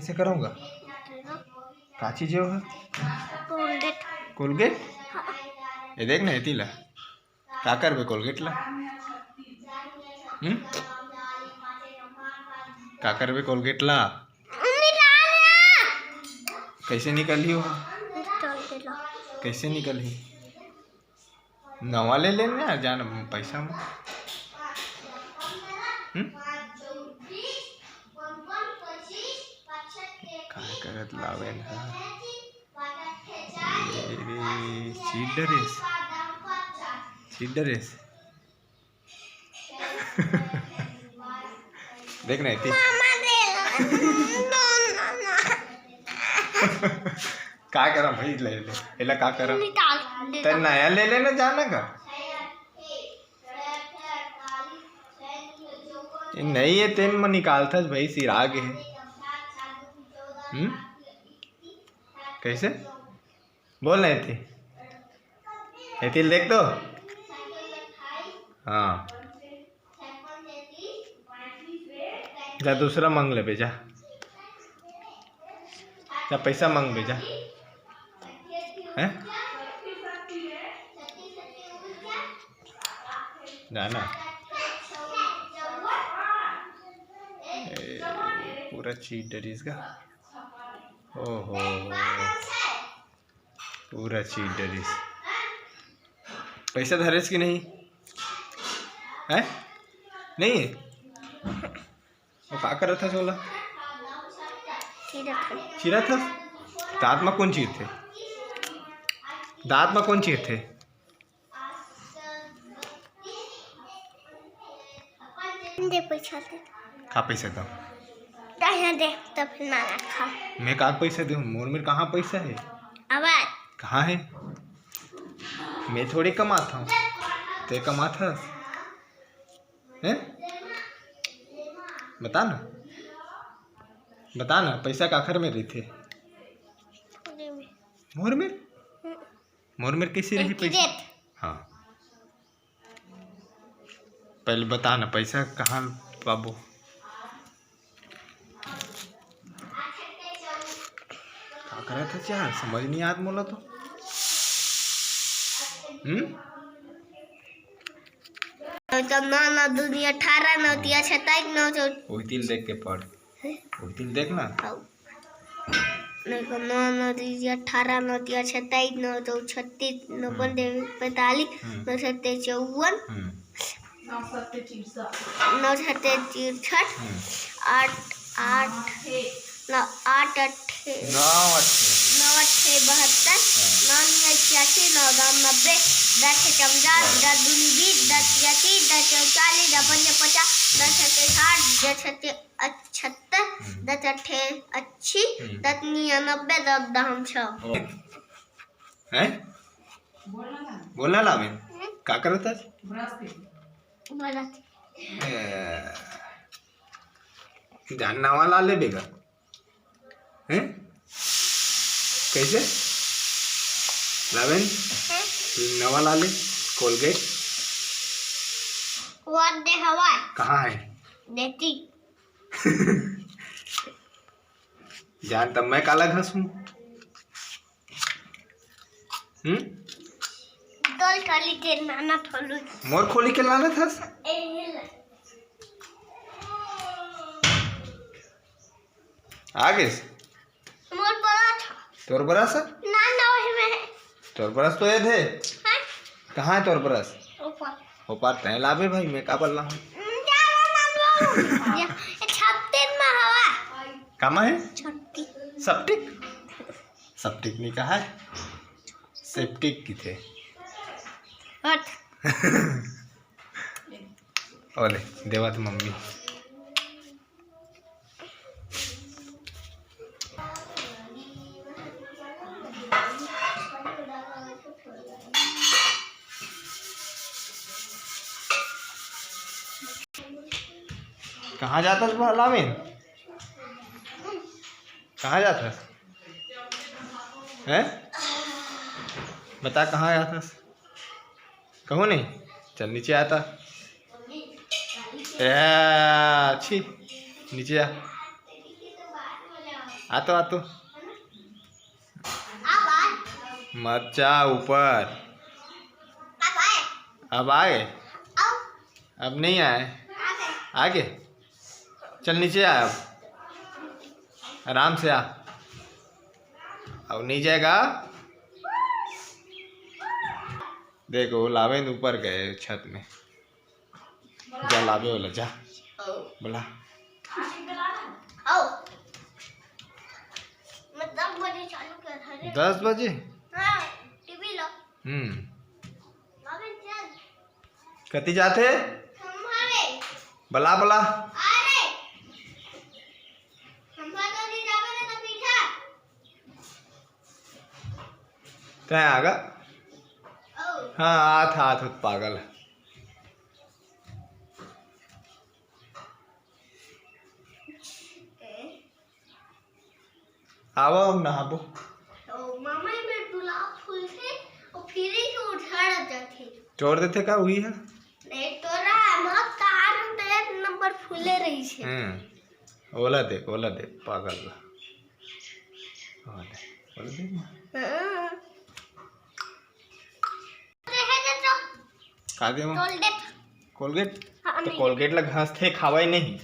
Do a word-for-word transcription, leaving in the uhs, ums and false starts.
कइसे करहूँ गा? का चीज हे वो? कोलगेट। कोलगेट? ये देख ना, एती ला। का करबे कोलगेट ला? हम्म? का करबे कोलगेट ला? मम्मी, ला ना। कइसे निकलही वो? निकाल दे ला। कइसे निकलही? नवा ले लेना जान पैसा में। हम्म? काय करत लावेन हा? ए रे, चीट डरेस, चीट डरेस। देख ना, एती। मामा दे ला। No, no, no। का करम भाई, ले ले। एला का करम? निकाल दे। त नया ले लेना जाना का। ये नइ हे, तेन म निकालथस भाई, सिरा गे हे। हम्म? कइसे? बोल ना एती। एती देख तो। हाँ। जा दूसरा मांग लेबे, जा। जा पैसा मांगबे, जा। हैं? जा ना। ए, पूरा चीट डरिस गा। ओहो, पूरा चीट डरिस। पैसा धरेस कि नहीं? हैं? नहीं हे? वो का करत हस ओला? चिरत हस। चिरत हस? दांत म कोन चिरथे? दांत म कोन चिरथे? दे पैसा दे। का पैसा दम? दे, यहाँ दे, तो फिर मारा खा। मैं का पैसा देहूँ? मोर मेर कहाँ पैसा हे? आवाज। कहाँ हे? मैं थोड़ी कमात हूँ, ते कमात हस। हैं? बता ना, बता ना, पैसा काखर मेर रहिथे? मोर मेर। मोर मेर? हम्म। मोर मेर कइसे रही पैसा? हाँ, पहले बता ना, पैसा कहाँ पाबो? का करत हस यार, समझ नहीं आत मोला तो। हम्म? तो नौ नौ दूनी अठारह, नौ तिया सत्ताईस, नौ चौ- ओही तिल देख के पढ़। हैं? ओही तिल देख ना। हौ। नहीं तो नौ नौ तीन अठारह, नौ तिया सत्ताईस, नौ चौ छत्तीस, नौ हम्म। पंजे पैंतालीस, हम्म। नौ सत्ते चौवन, हम्म। नौ सत्ते तिरसठ, हम्म। आठ आठ, नौ आठ अट्ठे, नौ अट्ठे। नौ अट्ठे बहत्तर, हाँ। नौ नौ इक्यासी, नौ दो नब्बे, दस छे चौंसठ, हाँ। दस दूनी बीस, दस तिया तीस, दस चौ चालीस, दस पंजे पचास, दस सत्ते साठ, दस सत्ते अठहत्तर, हम्म। दस अट्ठे अस्सी, हम्म। दस निया नब्बे, दस दहम छः। ओ। हैं? बोलना लावे। हम्म। का करत हस? बोलत। ए, जान नवा ला लेबे गा। हैं? कइसे? लावेन? हैं? नवा ला ले, कोलगेट। वो दे हवा। कहाँ हे? देती। जान तब मैं काला घसूं? हम्म? तोर खोली के लानत हँव। मोर खोली के लानत हस? ए, ये ले। आ गेस? मोर brush। तोर brush? ना, ना, वही में हे। तोर brush तो ये दे। हाँ? कहाँ हे तोर brush? ऊपर। ऊपर तैं लाबे भाई, मैं का बल्ला हूँ? हम्म, जा, जा, ना, ना। ये, ये छत्तीस में हवा। कामा हे? छत्तीस। Septic? Septic नहीं कहा हे, septic किथे। हट। ओले, देवत मम्मी। कहाँ जात हस भला में? कहाँ जात हस? हैं? बता, कहाँ जात हस? कहूँ नहीं? चल, नीचे आता। ए, अच्छी, नीचे आ। आ तो, आ तो। मत जा ऊपर। अब आए। अब नहीं आए। आगे। चल नीचे आ अब। आराम से आ। अब नहीं जाएगा। देखो, लावेंद ऊपर गए छत में। जा लावे वाला, जा। बोला। दस बजे? हाँ, टीवी ला। हम्म। कति जाथे? बला, बला। अरे, हम तो नहीं जावे ना, तो पीछा। तैं आगा। हाँ, आत, आत, आत, पागल। आवा, हम नहाबो। तो मामा, ये मेर गुलाब फूल थे, और फिर ही उधड़ जाथे। तोड़ देथे का, उही है? नहीं, तोरा, हम तार हम तो एक नंबर फूले रही छे। हम्म, ओला देख, ओला देख, पागल ला। ओला देख, ओला देख। हाँ। का दे वो? कोलगेट। कोलगेट? हाँ, तो नहीं। कोलगेट ला घसथे, खावय नहीं।